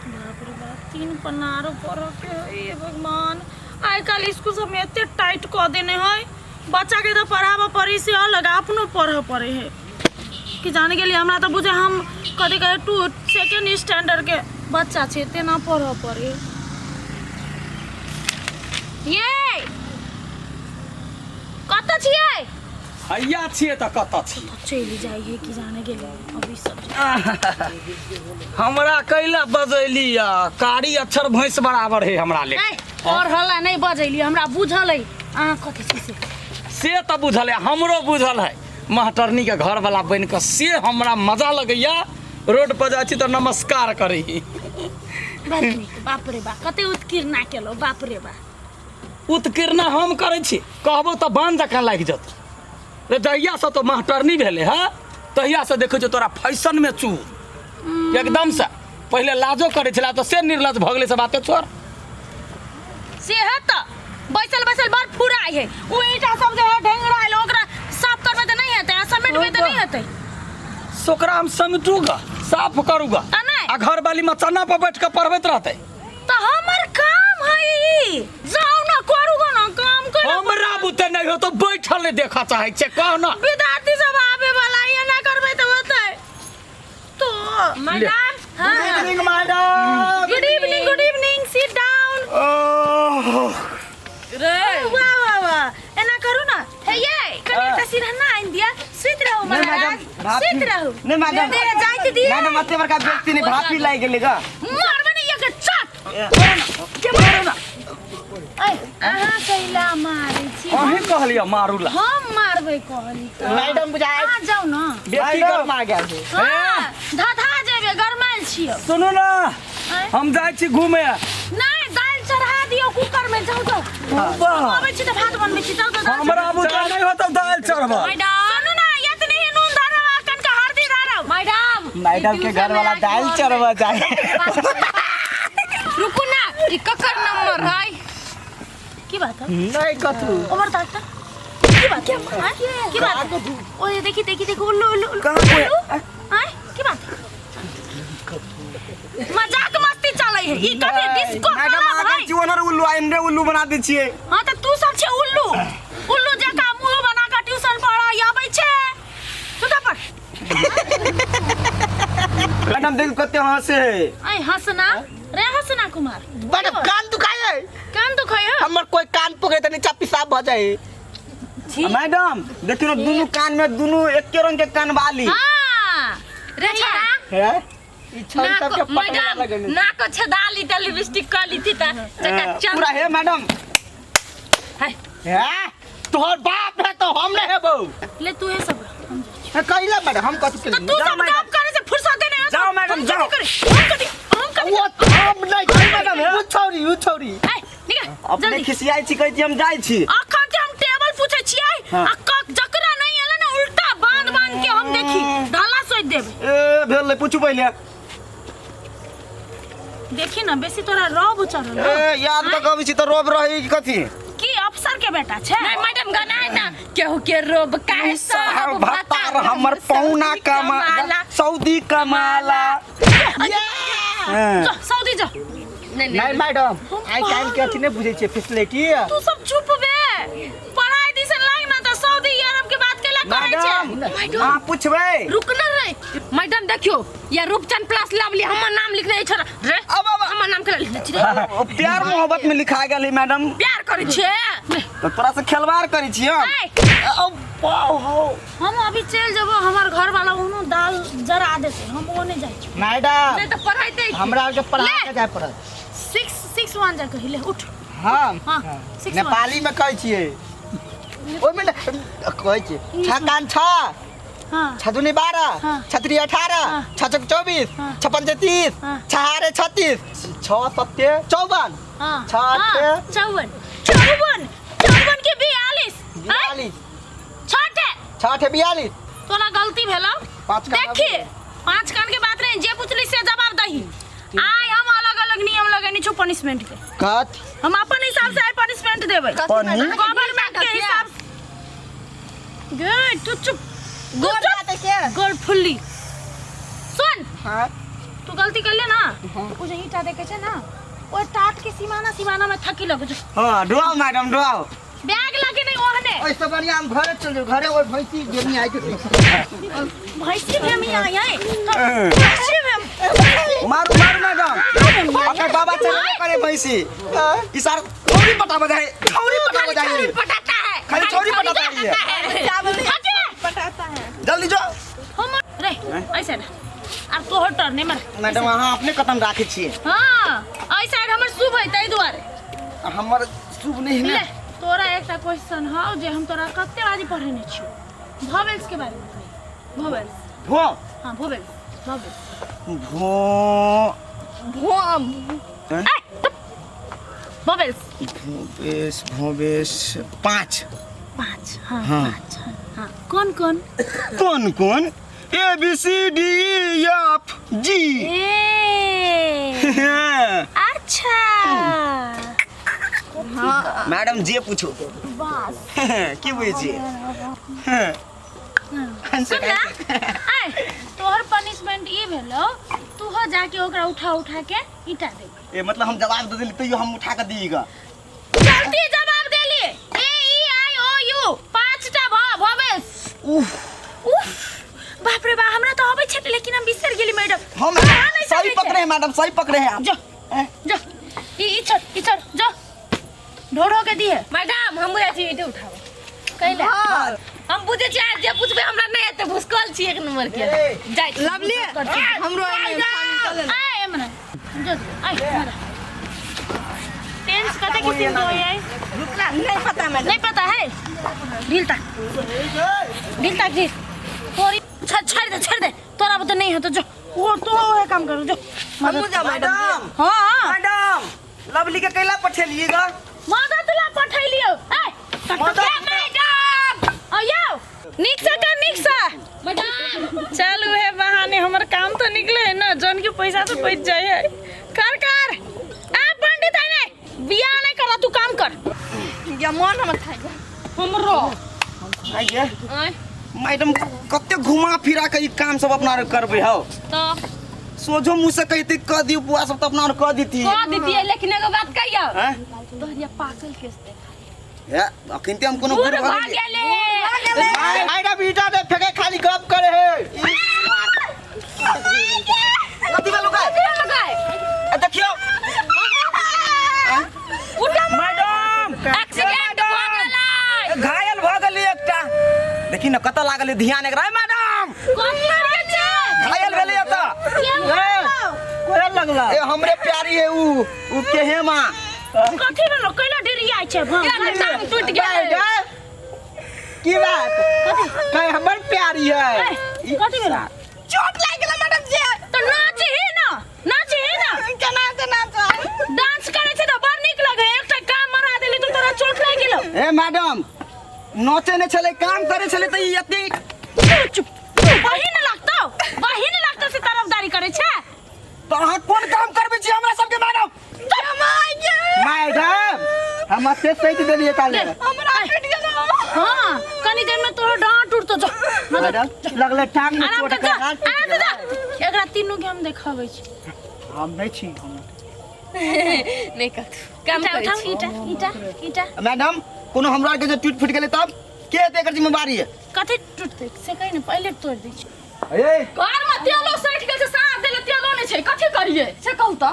बाप रे बाप, 3 पन्ना आरो पढ़ऽ के है। हे भगवान, आइ काल्हि स्कूल सबमे एते टाइट कऽ देने है, बच्चाके तऽ पढ़ाबऽ पड़ै से अलग, आ अपनो पढ़ऽ पड़ै है। कि जाने गेलियै, हमरा तऽ बुझे हम कथी कहै 2 सेकेंड स्टैंडर्डके बच्चा छै, तेना पढ़ऽ पड़ै है। ये कतऽ छियै? हैया छियै तऽ कतऽ छियै? चलि जाइ है, कि जाने गेलियै अभी सब। हमरा कैला बजैली? या कारी अक्षर भैंस बराबर है हमरा ले। ए, और हल्ला नहि बजैली, हमरा बुझल है अहाँ कथी छी से। से तऽ बुझल है, हमरो बुझल है। महटरनी के घर वाला बनि कऽ से हमरा मजा लगैया। रोड पर जाइ छी तऽ नमस्कार करै। बड़ नीक। बाप रे बा, कते उत्कीर्णा केलहुँ, बाप रे बा। उत्कीर्णा हम करै छी? कहबो तऽ बान जकाँ लागि जेतौ रे। जहियासँ तो मास्टरनी भेलै हँ, तहियासँ देखै छियौ तोरा फैशनमे चूर एकदमसँ। पहिले लाजो करै छलै तऽ से निर्लज भऽ गेलै। से बाते छोड़। से है तऽ बैसल बैसल बड़ फुराइ है। ओ ईंटा सब जे है ढेंगरायल, ओकरा साफ करबै तऽ नहि हेतै आ समेटबै तऽ नहि हेतै। से ओकरा हम समेटूगा, साफ करूगा। आ नहि। आ घरवाली मचाना पर बैठ कऽ पढ़बैत रहतै। तऽ हमर काम है ई, जाउ ना करू गो ना काम करू। हमरा बुते नहि हो तो बैठल नहि देखऽ चाहै छै, कह ना। विद्यार्थी सब आबे वाला, एना करबै तऽ होतै तो? मैडम। हाँ। Good evening madam. Good evening, good evening, sit down. रे। वाह वाह वाह, एना करू ना हे, ये कनी एकटा सिरहना आनि दिया, सुति रहू। महाराज, सुति रहू। नहीं मैडम। दे जाइत दिया। मैडम, अते बड़का व्यक्ति नहीं भाफी लागि गेलै गा। मारबै ने एक चट। के मारू ना। ऐ, अहाँ कैला मारै छी? अहीं कहलियै मारू ला। हम मारबै कहली तऽ? मैडम बुझाय। अहाँ जाउ ना। बेसी गरमा गेल छै। हाँ, धधा जेबै, गरमायल छियौ। सुनू ना। आँय? हम जाइ छी घूमे। नहि, दालि चढ़ा दियौ कुकर में, जाउ जाउ। हम अबै छी तऽ भात बनबै छी, जाउ जाउ, दालि। हमरा बुझा नहि होतौ दालि चढ़बऽ। मैडम। सुनू ना, एतने ही नून धरब आ कनिका हरदी धरब। मैडम। मैडम के घर वाला दालि चढ़बऽ जाय। रुकू ना, ई ककर नंबर है? की बात है? नहीं कथू। उमर ताक त की बात है? हाँ? की बात है? ओए देखी देखी देखी, उल्लू उल्लू उल्लू। कहाँ पे? उल्लू? हाँ? की बात है? मजाक मस्ती चलै है ई कथी डिस्को मैडम क्लब अहाँ है? छी ओनर उल्लू, आ इमरे उल्लू बना दै छियै। हाँ, तऽ तू सब छे उल्लू, उल्लू जकाँ मुंह बना कऽ ट्यूशन पढ़ऽ आबै छे। सुता पर। मैडम, देखू कते हंसे है। ऐ हंसना रे, हंसना कुमार। मैडम, कान दुखाय है। कान दुखै है? हमर कोई कान पकड़े त नीचा पेशाब भ जाए। मैडम, देखियौ ने, दुनू कान में दुनू एके रंग के कान वाली। हाँ। रे छोरा। है ई छौरी सबके नाक पकड़े मैडम लगल। नाक छेदा ली त लिपस्टिक क ली थी त चकाचक। पूरा हे मैडम। है। है तोहर बाप है तो हम नहीं हेबौ। ले तू हे सब, हम जाइ छी। हे, कैला मैडम, हम कथी तऽ केलियै? तू सब मैडम। गप करे से फुर्सत नहीं है। जाओ मैडम, जाओ। हम कथी, हम कथी? वो हम नहीं करी मैडम, उ छौरी, उ छौरी। ऐ निकल। अपने जल्दी। खिसियाइ छी, कहै छी हम जाइ छी। अखन के हम टेबल पूछै छियै। हाँ। आ जकरा नहीं एलै ने, उल्टा बांध बांध के हम देखी ढाला सोच देबै। ए भेल, पूछू पहिले। देखी ना, बेसी तोरा रब चढ़ल हौ। ए याद तऽ कहबै छी तऽ रोब रही कि कथी? की अफसर के बेटा छै? नहीं मैडम, गाना है ना, केहू के रोब काहे साहब भतार हमर पौना कमाला, सऊदी कमाला। जा, सऊदी जा। नहीं। नहीं मैडम, आइ काल्हि के अथी नहीं बुझै छियै फैसिलिटी। तू सब चुप बे, पढ़ाई दिसन लाग ना तऽ सऊदी अरब के बात केला करै छै। मैडम, अहाँ पुछबै। रुक ना रे। मैडम, देखियो, या रूपचंद प्लस लवली हमर नाम लिखने छोरा रे। अब अब। हमर नाम के लिखने छी रे? ओ प्यार मोहब्बत में लिखा गेल है मैडम। प्यार करै छे? तऽ तोरा से खेलवाड़ करै छी हम। ऐ, अब वाओ हो। हम अभी चलि जेबो, हमर घर वाला ओनो दाल जरा देतै, हम ओ नहि जाइ छी। मैडम। नहीं तऽ पढ़ाइते। हमरा आरके पढ़ा ले। के जाय पड़त। 6 6 1 जा कही ले, उठ। हाँ। हाँ, 6 1। नेपाली में कहै छियै, ओहिमे ने कहै छियै, छ कान छ। हाँ। छ दुनी 12। हाँ। छ त्री 18। हाँ। छ चौक 24। हाँ। छ पंचे 30। हाँ। छ हारे 36, छ सत्ते 54। हाँ। छ आठे। हाँ, 54 54 54 के 42। 42। छठे। छ आठे 42। तोरा गलती भेलौ। पाँच कान। देखी, पाँच कान के बात नहीं, जे पूछली से जवाब दही। आइ हम अलग अलग नियम लगेने छु पनिशमेंट के। कथी? हम अपन हिसाब से आइ पनिशमेंट देबै। पनी- गवर्नमेंट के हिसाब गे। तू चुप, गोर तू चुप। जाते के गोल फुल्ली, सुन। हाँ। तू तू गलती कर ले ना। उ जे ईटा देखे छै ना, ओइ टाट के सीमाना सीमाना में थकी लगे छै। हाँ डुआओ मैडम डुआओ। बैग लगे नहीं ओहने। ऐसे बढ़िया हम घरे चल जाओ, घरे और भैंसी गेमी आइ के भैंसी भेमी आई है, भैंसी भेम। मारू मारू मैडम, अपने बाबा चल करे भैंसी। ई सार छौरी पटाबा जाए, छौरी पटाबा जाए। छौरी पटाता है, खाली छौरी पटाता है। थके पटाता है। जल्दी जो हम रे ऐसे ना आब तोहर टर नहीं मर। मैडम अहाँ अपने कदम राखै छियै। हाँ एहि साइड हमर शुभ है ताहि दुआरे। हमर शुभ नहीं है ले ना। तोरा एकटा क्वेश्चन हौ जे हम तोरा कते बारी पढ़ेने छियौ भोवेल्स के बारे में कही। भोवेल्स। भो। हाँ भोवेल्स भोवेल्स। भो भो। भोवेल्स। भोवेश भोवेश 5। 5 हाँ, हाँ। 5 हाँ। कौन कौन? कौन कौन? A B C D E F G। ए अच्छा हाँ। मैडम जे पूछो बस की बुझै छियै? सुन ना, आय तोहर पनिशमेंट ई भेलो, तू हो जाके ओकरा उठा उठा के ईटा दे। ए मतलब हम जवाब दे देली तैयो हम उठा के दीगा। जल्दी जवाब देली। ए ई आई ओ यू 5टा भ भवेश। उफ उफ बाप रे बा, हमरा तो आबै छै लेकिन हम बिसर गेली मैडम। हम सही पकड़े हैं मैडम, सही पकड़े हैं आप। जो जो ई ई छोड़ ई छोड़ जो ढो के दिए। मैडम हम बुझै छी ईटे उठाबो कैला? हम बुझै छी आज जे पूछबै हमरा नहि एते भुसकल छी एक नंबर के। जाइ लवली हमरो आय एमरा जो आय एमरा। टेंस कते किसिम के होय है? नहीं पता मैडम। नहीं पता है। ढील तक ढील तक जी तोरी छोड़ दे छोड़ दे तोरा बते नहीं है तो जो वो तो है काम करो जो। हमहु जा मैडम। हां मैडम लवली के कैला पठेलिएगा? मदद ला पठेलियो। ए मदद मैडम आयो निक से कर निक से मैडम। चलू है बहाने हमर काम तो निकले है ना, जन के पैसा तो बच जाए है। कर कर आ पंडित है नहीं बियाह नहीं करा तू काम कर। या मन हमर खाइ गेल। हमरो आइए मैडम कते घुमा फिरा के ई काम सब अपना करबे हौ। तो सोझो मुंह से कहते क दियो बुआ सब त अपना क देती। क देती लेकिन एगो बात कहियो हैं तोहरिया पाकल केस देखा हे अखन ते हम कोनो बूढ़ बुढ़ भऽ भऽ गेलै। मैडम ईटा दे फेके खाली गप करे है। कथी भेल ओकरा? कथी भेल ओकरा? ए देखियो उठा मैडम एक्सीडेंट भऽ गेलै। घायल भऽ गेलै एकटा। देखी न कतऽ लागल है ध्यान एकरा। मैडम कथी भेल छै? घायल भेलै एतऽ। कोयल लगला। ए हमरे प्यारी है उ के हेमा। कथी भेलो कैला डेरियाइ छै? केना टांग टूटि गेलै? की बात कहे हमर प्यारी है। कथी भेलो? चोट लागि गेलै मैडम जी। तो नाच ही ना नाच ही ना। केना के नाच? डांस करे छै त बड़ नीक लगे। एकटा काम मरा देली तो तोरा चोट लागि गेलो। ए मैडम नोचे ने छले काम करे छले त ई एते चुप बहिन लगतो बहिन लगतो से तरफदारी करे छै। त अहाँ कोन काम करबै छी हमरा सबके मैडम? मैडम हम एते सैत देलियै ताले। हमरा टूटि गेलो। हां कनी देर में तोहर डांट टूटतो जो। मैडम लगले टांग में आराम चोट कर जा के हाथ आराम से जा। एकरा तीनू के हम देखाबै छी। हम नहीं छी हम नहि कथू काम ईटा करै उठाउ छी। ईटा ईटा ईटा। मैडम कोनो हमरा के जे टूट फूट गेलै तब के हेतै एकर जिम्मेवारी है? कथी टूटतै से कहि ने पहिले तोड़ि दै छी। ए घर में तेलो सठि गेल छै, साँझ देले तेलो नहि छै, कथी करियै से कहू त।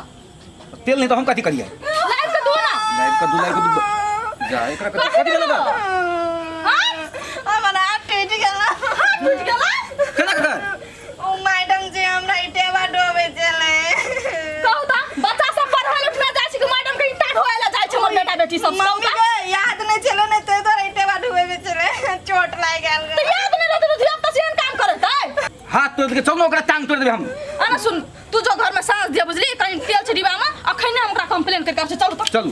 तेल नहीं तो हम कथी करियै? लाइव के दू ना। लाइव के दू लाइव के दू जा एकरा कथी भेलै बा? हमरा हाथ टूटि गेल। हाथ टूटि गेल? केना केना? ओ मैडम जी हमरा ईटेवा डोबे छलै। कहू त बच्चा सब पढ़ै लए उठना जाइ छै कि मैडम के ईटा ढोए लए जाइ छै हमर बेटा बेटी सब? मम्मी के याद नहीं छलै ने ते तोरा ईटेवा ढोबे छलै चोट लागि गेल। त याद नहि रहतै त धिया पुता सेहन काम करतै। हाथ तोड़ के चल ओकरा टांग तोड़ देबै हम। आना सुन तू जो घर में साँझ दिया बुझली कहीं तेल छै डिब्बा में अखन हम ओकरा कंप्लेन करके आबै छी। चलू त चलू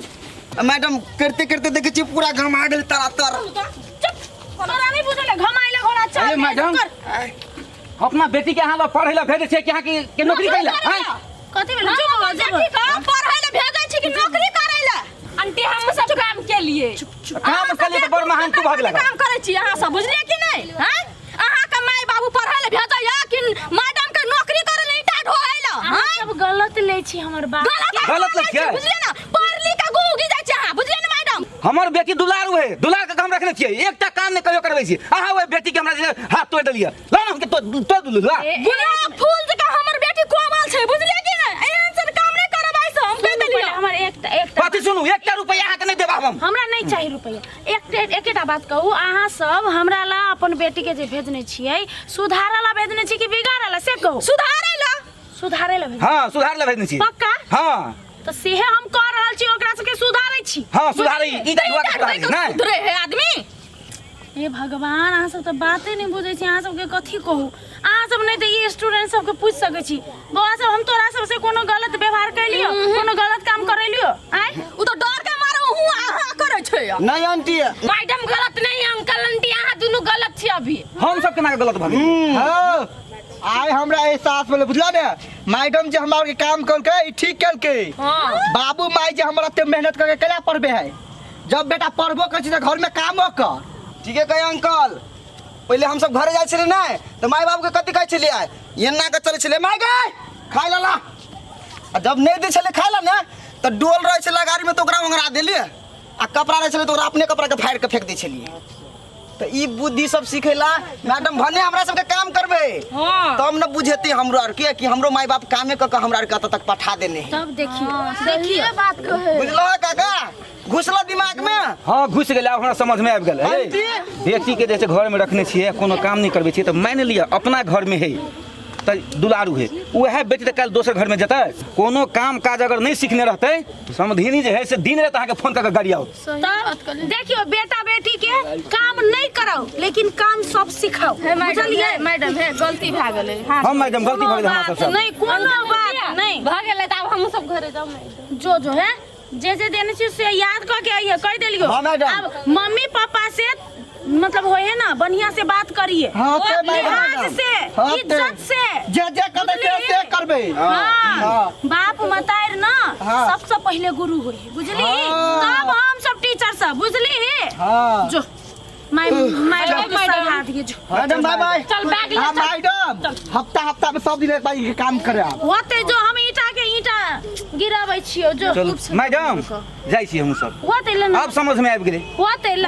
मैडम करते करते देखे छी पूरा घमा गेल तरातर। चुप तोरा नहीं बुझल घमाइले घोड़ा चल। अरे मैडम अपना बेटी के अहाँ लग पढ़ै लए भेजै छियै कि अहाँ के नौकरी करै लए? कथी भेल? चुप हो जा। ठीक है पढ़ै लए भेजै छी कि नौकरी करै लए? आंटी हम सब काम के लिए काम के लिए त बड़ महान तू भऽ गेलक। काम करै छी अहाँ सब बुझलियै कि नहि? हैं अहाँ के माय बाबू पढ़ै लए भेजैया कि मैडम के नौकरी करै लए ईटा ढोए लए? अहाँ सब बुझै छी हमर बात गलत गलत लग लग बुझलिए ना पढ़ लिख के गुगी जाइ छै अहाँ बुझलिए ना मैडम हमर बेटी दुलारू है दुलार के हम रखने छियै एकटा काम नहि कहियो करबै छी अहाँ ओहि बेटी के हमरा जे हाथ तोड़ि देलियै ला ना हमके तोड़ देलू ला गुलाब फूल जकाँ हमर बेटी कोमल छै बुझलिए कि नहि एहन सन काम नहि करब आइ से हम कहि सुनू देलियै पहिले हमर एकटा एकटा कथी सुनू एकटा रुपैआ अहाँके नहि देब हम हमरा नहीं चाहिए रुपया एक एकेटा बात कहू अहाँ सब हमरा ला अपन बेटी के जे भेजने छियै सुधारे ला भेजने छी कि बिगाड़े ला से कहू सुधारै ला सुधारे ला भेजने हाँ सुधार ले भेजने छी पक्का हाँ तऽ सेहे हम कह रहल छी ओकरा सबके सुधारै छी हाँ सुधारै ई तऽ ढुआ के सुधारै नहि सुधरे है आदमी हे भगवान अहाँ सब तऽ बाते नहि बुझै छी अहाँ सबके कथी कहू अहाँ सब नहि तऽ ई स्टूडेंट सबके पूछि सकै छी बौआ सब हम तोरा सबसे कोनो गलत व्यवहार कैलियो कोनो गलत काम करेलियो आँय उ तऽ डर के मारे हूँ अहाँ करै छै नहीं आंटी मैडम गलत नहीं अंकल आंटी अहाँ दुनू गलत छी अभी हम सब केना के गलत भऽ गेलियै हाँ आइ हमरा एहसास भेलै बुझला ने मैडम जे हमरा के काम कलकै ई ठीक केलकै बाबू माई जे हमरा एते मेहनत करके केना पढ़बे है जब बेटा पढ़बो करै छै तऽ घर में कामो कर ठीके कहे अंकल पहिले हम सब घरे जाइ छलियै नहि तऽ माय बाबूके कथी कहै छलियै एना के चलै छलियै माय गे खाय ला ला आ जब नहि दै छलियै खाय ला ने तऽ डोल रहै छलै गाड़ीमे तऽ ओकरा ओंघरा देलियै आ कपड़ा रहै छलै तऽ ओकरा अपने कपड़ाके फाड़ि कऽ फेंक दै छलियै तऽ ई बुद्धि सब सिखेला मैडम भने हमरा सबके काम करबै तब ने बुझेतै हमरो आरके कि हमरो माय बाप कामे कऽ कऽ हमरा आरके एतऽ तक पठा देने है तब देखियो देखियो बात कहे बुझलहो काका घुसलो दिमाग में हाँ घुसि गेलै आब हमरा समझमे आबि गेलै आंटी! बेटीके जे छै घरमे रखने छियै कोनो काम नहि करबै छियै तऽ मानि लिअ अपना घरमे है तऽ दुलारू है उएह बेटी तऽ काल्हि दोसर घरमे जेतै कोनो काम काज अगर नहि सिखने रहतै समधिनी जे है से दिन राति अहाँके फोन कऽ के गाड़ी आओत तब देखियो बेटा बेटी के काम नहीं कराओ लेकिन काम सब सिखाओ बुझलियै मैडम हे गलती भए गेलै हाँ हम मैडम गलती भऽ कोनो गेलै हमरा बात सबसँ नहीं कोनो बात नहीं भऽ गेलै तऽ आब हमहूँ सब घरे जाउ मैडम जो जो है जे जे देने छी से याद कऽ के आइए कह देलियो हाँ, मैडम। अब मम्मी पापा से मतलब होए है ना बढ़िया से बात करिए हाँ, ते मैडम। लिहाज से हाँ, ते। इज्जत से जे जे करबै से से करबै हाँ हाँ। बाप मतार ना हाँ। सबसे पहले गुरु होई है बुझली हाँ। तब हम सब टीचर सब बुझली हाँ जो my madam के सलाह दिए जो मैडम बाय बाय चल बैग ले हाँ चल मैडम हफ्ता हफ्ता में सब दिन एक बार ई काम करे आप होते जो हम ईटा के ईटा गिराबै छियो जो चलू मैडम जाइ छी हमहूँ सब होते ले आब समझमे आबि गेलै होते ले